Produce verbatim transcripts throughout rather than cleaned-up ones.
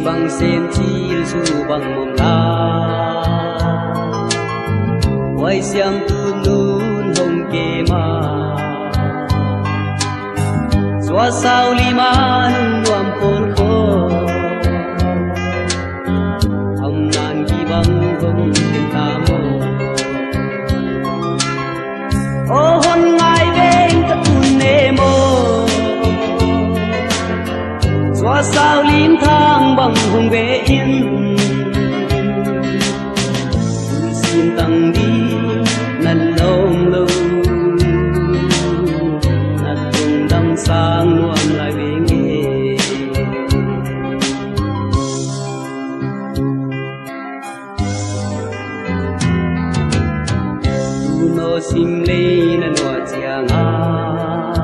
Bang sem cil su bang mawng la, huai siamtu nun hong kem a, suasau lima nung nuam pawl kho, amnan ki bang hong kem ta maw? Aw hon ngai veng ka tun ne maw? Suasau limthang bang hong ve in, tul sin tang ding na lawm lo, na tungdam sang nuam lai veng e. Tunaw sim lei na nuah ciangin,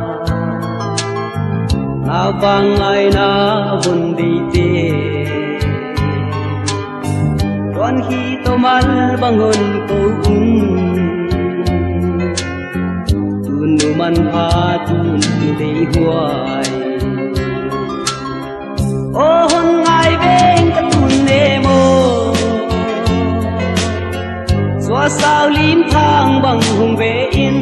na vang ngaina von deite, tuan hi tomal bang hon ko un. Tun nu manpha tun tu dei huai. Aw hon ngai veng ka tun ne maw? Suasau limthang bang hong ve in,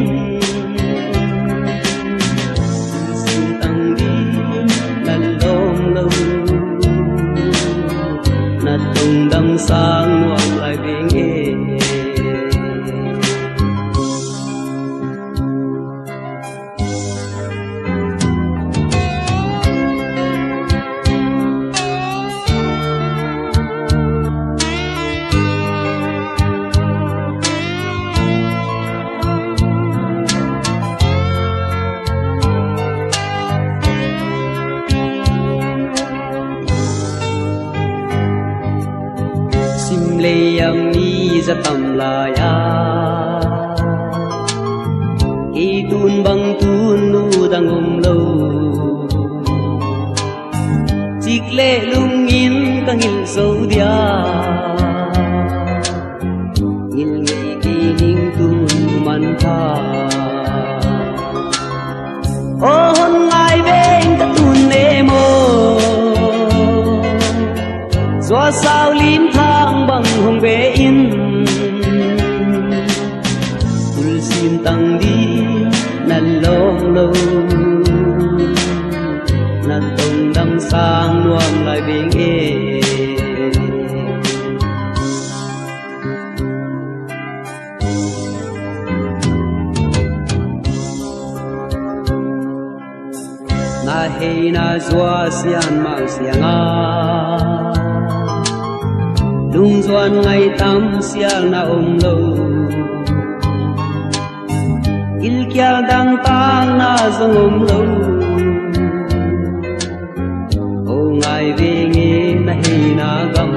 tul sin tang ding na lawm lo, na tungdam sang nuam lai veng e. Sim lei a mi za tam lai a, kei tun bang tun nu dang om lo. Cik leh lungin ka ngilh zo dia, ngilh ngei kei ning tun nu manpha. Aw hon ngai veng ka tun ne maw? Suasau limthang bang hong ve in, tul sin tang ding na lawm lo, na tungdam sang nuam lai veng e. Na hei na zuah sian mah siang a, lungzuan ngai tam sial na om lo. Gilkial dangtakna zong om lo. Aw ngai veng e na hei na gam.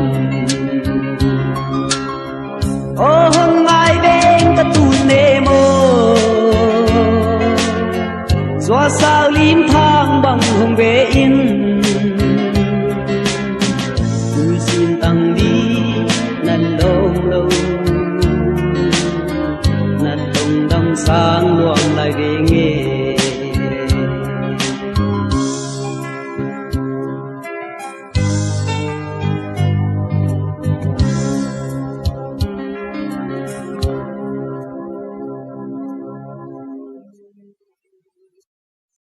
Aw hon ngai veng ka tun ne maw? Suasau limthang bang hong ve in, tul sin tang ding na lawm lo, na tungdam sang nuam